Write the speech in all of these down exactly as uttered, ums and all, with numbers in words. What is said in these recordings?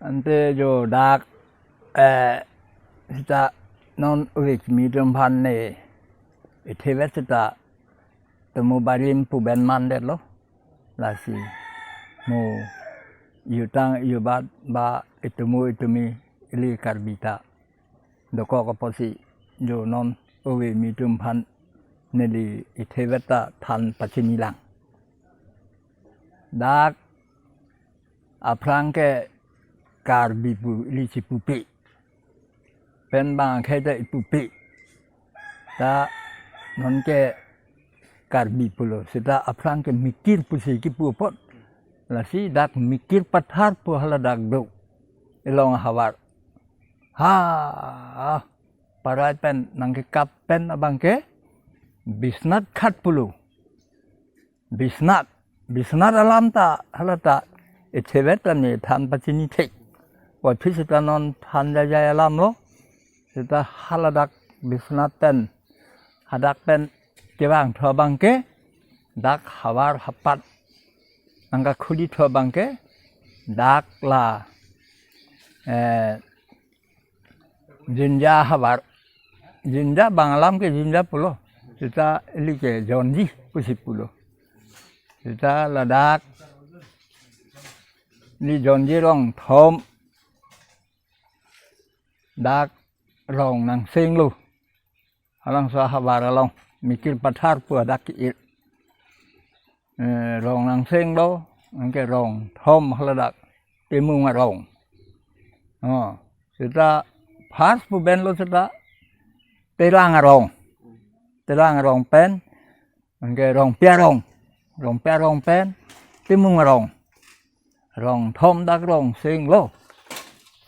Ante jo dak, eh, seta non ove kimi atum aphan ne ithevet seta tomo barim pu pen mandetlo. Lasi mo jutang jubat ba itomo itumi ili Karbi ta dokok apotsi jo non ove kimi atum aphan neli ithevet ta than pachinilang. Dak aphrang ke Karbi pu ili chipupe. Pen bang akhei ta ipupe. Ta non ke Karbi pulo. Seta aphrang ke Mikir pusi kipu apot. Lasi dak Mikir Pathar pu hala dak do. Along ahavar. Ha, parai pen nangkekap pen abang ke Biswanath Ghat pulo. Biswanath, Biswanath alam ta hala ta ithevet ta ne than pachini thek. Puvoiphit seta non than jajai alamlo. Seta hala dak Biswanath pen, hadak pen kevang tho abang ke dak havar hapat nangkakhuli tho abang ke dak la, eh, Jinja havar. Jinja bang alam ke Jinja pulo. Seta ili ke Jonji pusi pulo. Seta ladak ili Jonji rong thom dak rong nangsenglo. Halangso ahavar along Mikir Pathar pu hadak ke-ir. Eh, rong nangsenglo, anke rong thom haladak Timung arong. Oh, seta first pu benlo seta Terang arong. Terang arong pen, anke Rongpi arong. Rongpi arong pen, Timung arong. Rong thom dak rong senglo.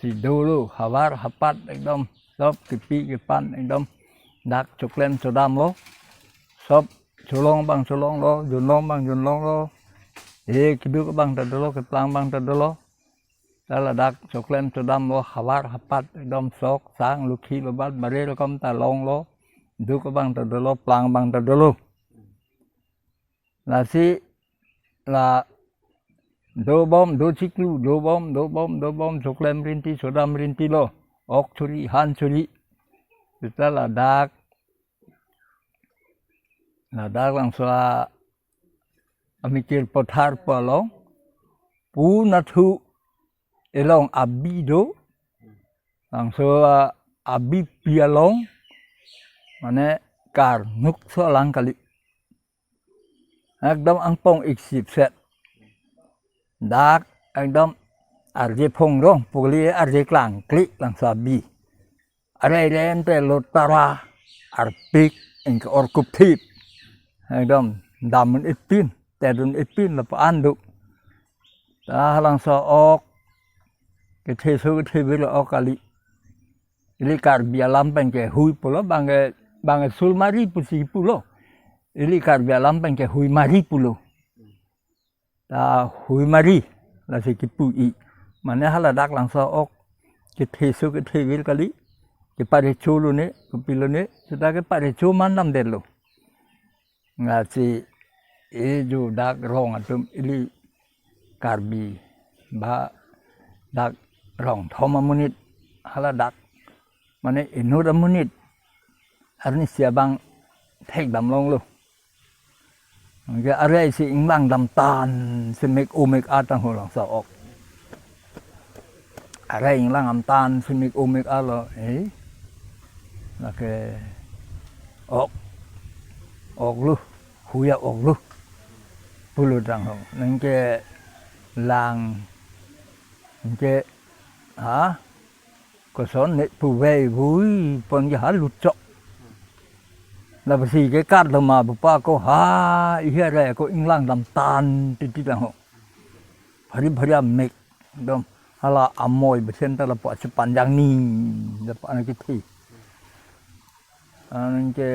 Si dolo, havar hapat ekdom, sop kepi kepan ekdom dak choklem chodamlo. Sop cholong abang cholonglo, junlong abang junlonglo. Eh, keduk abang ta dolo, keplang abang ta dolo. Ta ladak choklem chodamlo, havar hapat ekdom sok sang lukhi babat bare rokom ta longlo. Duk abang ta dolo, plang abang ta dolo. Lasi la dobom, dochiklo, dobom, dobom, dobom, choklem rinti, chodam rintilo. Ok chori, han chori. Seta ladak, ladak langso a Amikir Pathar pu along, pu nathu elong abi do, langso a abipi along, mane karnuk so alang kali. Ekdom angpong iksip set. Dak ekdom arje phongrong, pukli arje klangkli langso abi. Arai rente lotara, arpik, anke orkup thip. Ekdom damun ipin, tedun ipin lapu-an do. Ta halangso ok, kethe so kethe vir ok kali. Ili Karbi alam pen ke hui pulo, bang ke, bang ke sulmari pusi pulo. Ili Karbi alam pen ke huimari pulo. Ta huimari, lasi kipu-i. Mane haladak langso ok, kethe so kethe vir kali, keparecho lone, kopilone, seta keparecho mandamdetlo. Lasi e jo dak rong atum ili Karbi ba dak rong thom amonit haladak, mane inut amonit arnisi abang thekdam longlo. Anke arai si inglang damtan si mek-o mek-a tangho langso ok. Arai inglang damtan si mek-o mek-a lo, eh. Lake ok, ok lo, huya ok lo. Pulo tangho. Nangke lang, nangke, ha? Koson ne pu vei vui pon ke ha lutchok. Lapsi ke kardom ma bupa ko ha, ihe re ko inglang damtan titi tangho. Bhari bhari amek dom, hala amoi besen ta lapu achepanjang ni, lapu anak kithi. Anke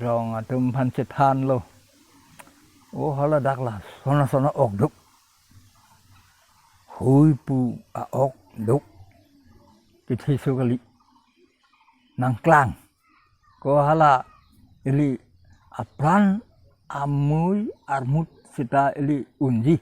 rong atum aphan chethanlo. O haladak la sona sona ok duk. Hui pu a-ok duk. Kethe so kali. Nangklang. Ko hala ili apran amui armut seta ili unji.